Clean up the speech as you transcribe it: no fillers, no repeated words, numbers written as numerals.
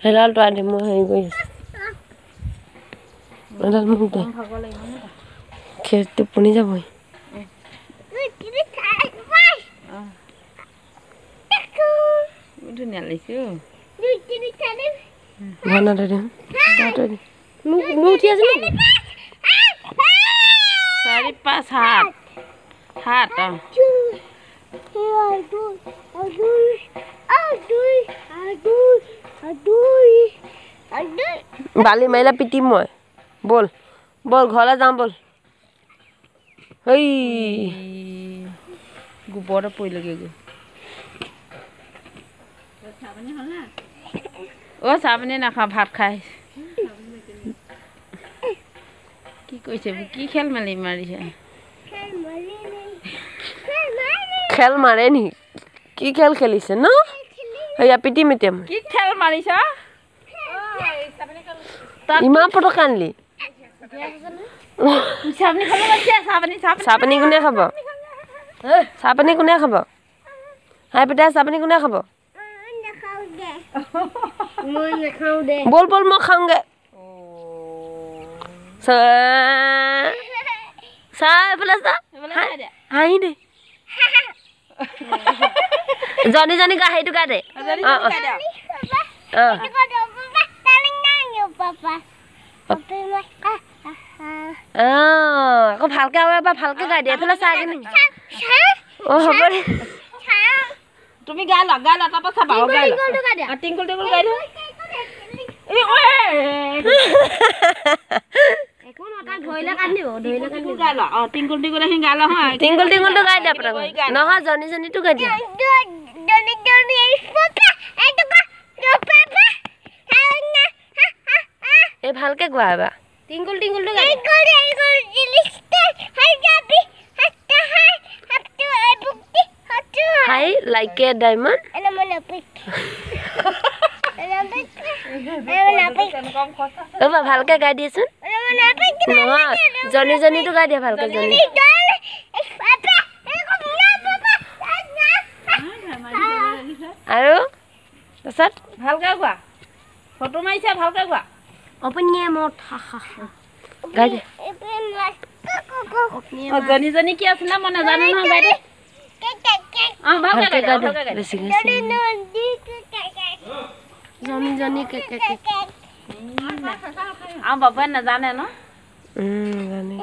সেইডাল তই দে, মই হেৰি কৰি আছো। এডাল মোক দে, খেত টোপনি যাবই। ধুনীয়া লাগিছে। উঠি আছে। 4 5 7 7। বালি মাৰিলে পিটিম মই। ব'ল ব'ল, ঘৰলৈ যাওঁ ব'ল। হেই গোবৰতে পৰিলেগৈ গৈ। অ' চাহ পানী নাখাওঁ, ভাত খাই। কি কৰিছে? কি খেল মালি মাৰিছে? খেল মাৰে নেকি? কি খেল খেলিছে ন? সেয়া পিটিম এতিয়া মই। কি খেল মাৰিছ? ইমান পটক আনিলি। চাহপানী কোনে খাব? চাহপানী কোনে খাব? হাই পিতা, চাহপানী কোনে খাব? ব'ল ব'ল, মই খাওঁগে। চা, এইফালে চা, হাঁহি দে। জনী জনী গা, সেইটো গা দে। অঁ অঁ অঁ, আকৌ ভালকে আৰু এবাৰ ভালকে গাই দে। এইফালে চাই কিনে। অঁ হ'ব দে, তুমি গাই লোৱা, গাই লোৱা, তাৰপৰা চাবা। গাই লোৱা, টিংকুল টিংকুল গাই লোৱা। টিংকুল টিংকুলটো গাই দিয়া পটককৈ। নহয়, জনী জনীটো গাই দিয়া। এই ভালকে গোৱা এবাৰ। টিংকুল টিংকুলটো গাই। হাই লাইক এ ডায়মণ্ড। ৰ'বা, ভালকে গাই দিয়াচোন। নহয়, জনী জনীটো গাই দিয়া ভালকে। জনী আৰু তাৰপিছত ভালকে গোৱা। ফটো মাৰিছে, ভালকে গোৱা। গাই দে। জনী জনী কি আছিলে মই নাজানো নহয়, গাই দে। ভালকে গাই দে, বেছিকে। জনী জনী কে কে কে। আমাৰ বাবুৱে নাজানে ন? জানে।